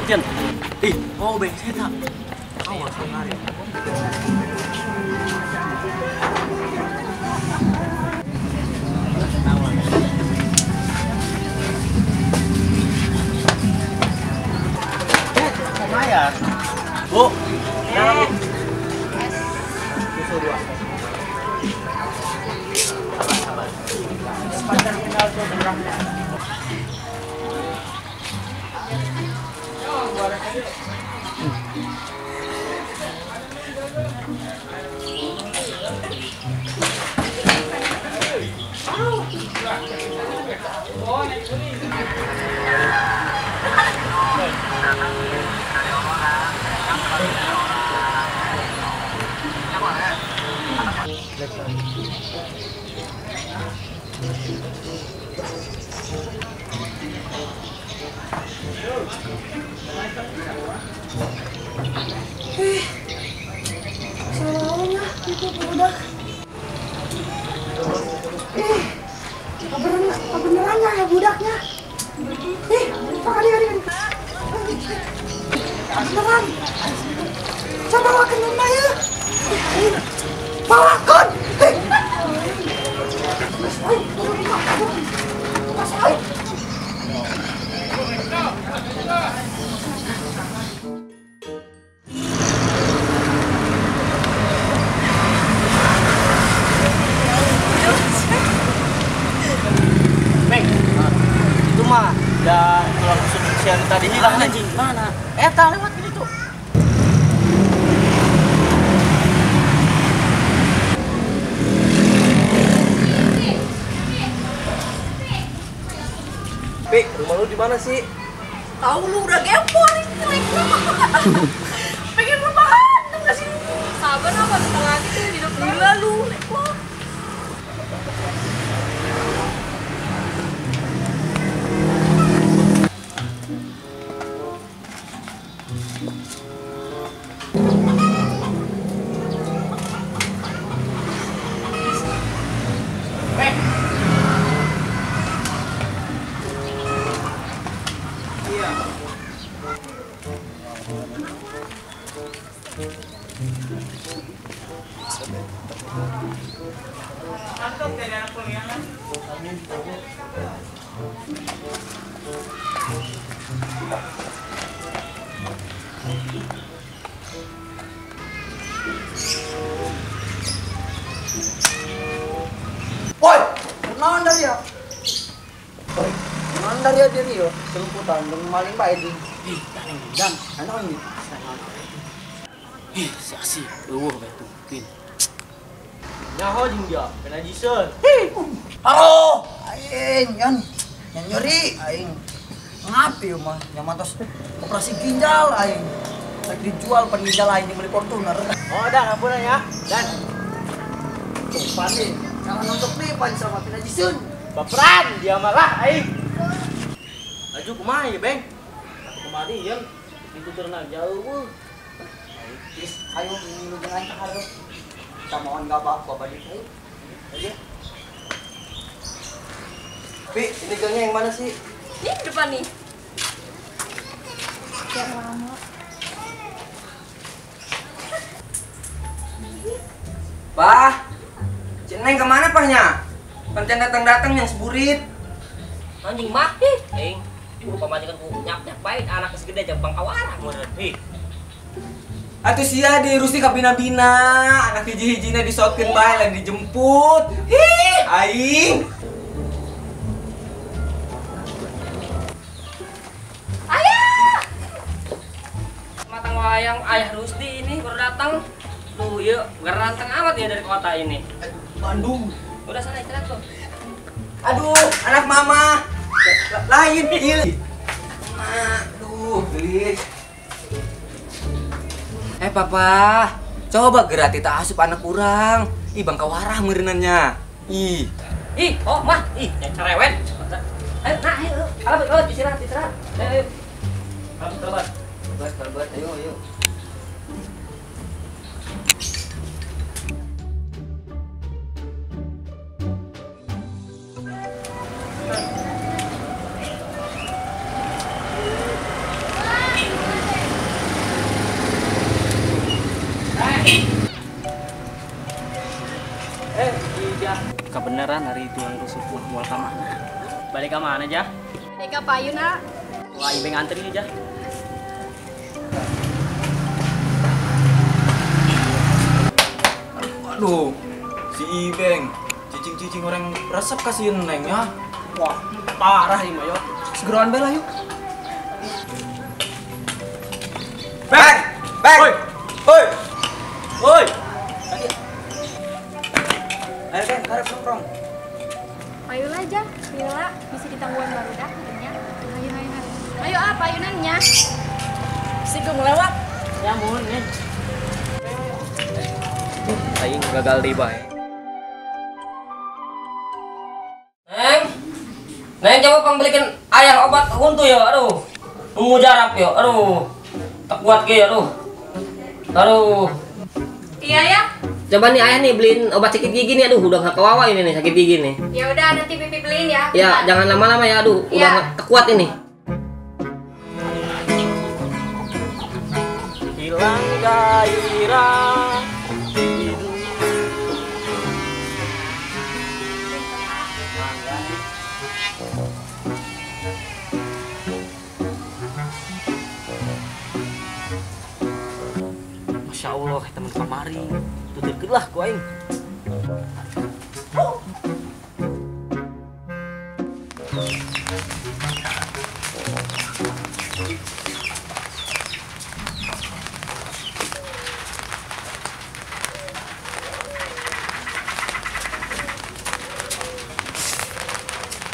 Cen. Ih, oh beng saya tak. Awas kemarin. Lumayan. Bu, dalam. Susu dua. Sabar, sabar. Terminal tuh murah. Salahnya itu budak. Kebenarannya ya budaknya. Kali kali. Beneran. Saya bawakan mama ya. Bawakan. Itu mah da tulang rusuk yang tadi hilang anjing. Mana? Eta lewat gini tuh. Pi, rumah lu di mana sih? Tahu lu udah gempor ini. Pengen rebahan tuh enggak sih? Sabar apa bentar lagi tuh hidup gila lu. Woi, kenalan dari ya? Woi, kenalan dari ya diri yo, serumputan dan maling bae di. Ih, taneng dan anak ini. Ih, si Asi, eueuh bae tungkin. Nyaho jeung dia, kena jiseun. Hi. Halo, aing yan. Yang nyeri aing. Ngapi yo mah, yang mantos operasi ginjal aing. Lagi dijual pan ginjal aing dibeli Fortuner. Oh, dah ampun ya. Dan sumpah nih, jangan nonton nih pan sama pina jiseun. Baperan dia malah aing. Laju kumaha ya, Beng? Aku kemari yang dituturna jauh. Is, ayo minum dengan aing ka. Kita mohon gak apa-apa balik ayo. Aja. Pi, ini gangnya yang mana sih? Ini depan nih. Biar lama. Bah, Ceneng kemana pahnya? Pancen datang-datang yang seburit. Anjing mah, ih, aing. Ibu pamajikan ku nyap-nyap bae anak segede jam bangkawara meureun. Ih. Atuh sia dirusi ka bina-bina, anak hiji-hijina disotkeun bae lain dijemput. Hih, aing. Ayah! Matang wayang ayah Rusdi ini baru datang. Duh, yuk, geranteng amat ya dari kota ini. Bandung. Udah sana istirahat tuh. Aduh, anak mama. Lain, il. Aduh, gelis. Papa, coba gerak tita asup anak kurang. Ih, bangka warah merenannya. Ih. Ih, oh mah, ih, yang cerewet. Ayo, nah, ayo. Kalebet, kalebet, istirahat, istirahat. Ayo, ayo. Kalebet, kalebet. Kalebet, kalebet, ayo, ayo. Iya. Kebenaran hari itu yang rusuk moal ka mana? Balik ka mana, Jah? Balik ka payun, ah. Wah, ibeng antri nih, Jah. Aduh, si Ibeng, cicing-cicing orang resep kasihin Neng ya. Wah, parah ini mah yo. Segeroan bae lah yuk. Beng, Beng. Oi. Oi. Oi. Ayo Beng, karep nongkrong. Ayo lah, Jah. Lila, bisa ditangguhan baru dah katanya. Ayo, ayo, ayo. Ayo ah, payunannya. Si gue lewat. Ya mohon nih. Aing gagal riba ya. Neng, Neng coba pembelikan ayah obat huntu ya, aduh, mujarab ya, aduh, tak kuat ke, aduh, aduh. Iya ya. Coba nih ayah nih beliin obat sakit gigi nih, aduh, udah nggak kewawa ini nih sakit gigi nih. Ya udah nanti pipi beliin ya. Ya jangan lama-lama ya, aduh, ya. Udah nggak kuat ini. Hilang gairah. Masya Allah, teman kamari, tuturkeun lah ku aing.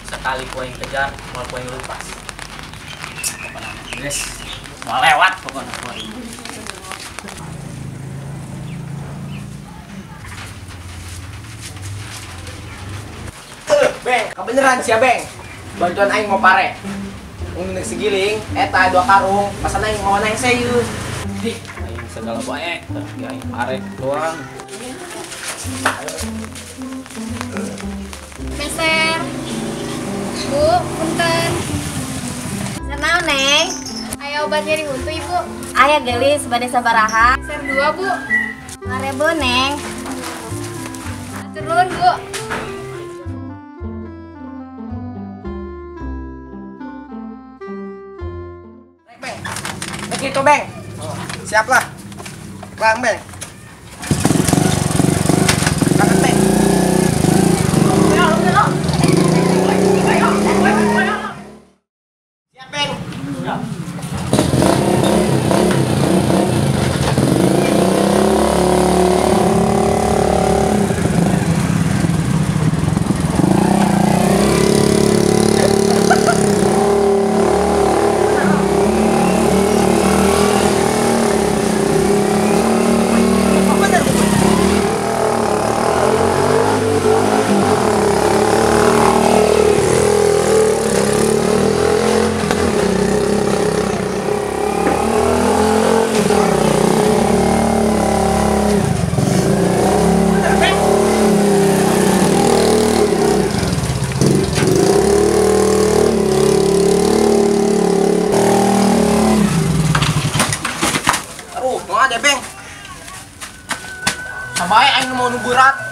Sekali ku aing kejar, mau ku aing lepas. Pokoknya guys, mau lewat pokoknya ku aing. Beng, kebeneran sih ya Beng. Bantuan aing mau pare. Ung segiling, eta 2 karung, pasan aing mau naik serius. Ih, aing segala bae, tapi aing pare doang. Meser. Bu, punten. Senang, Neng. Aya obat nyeri huntu, Ibu. Aya gelis bade sabaraha. Meser 2, Bu. 5.000, Neng. Turun, Bu. Gitu Beng, siap lah, bang Beng, kangen Beng. Siap Beng. Aduh, mau ada Beng. Sampai aing mau nunggu berat.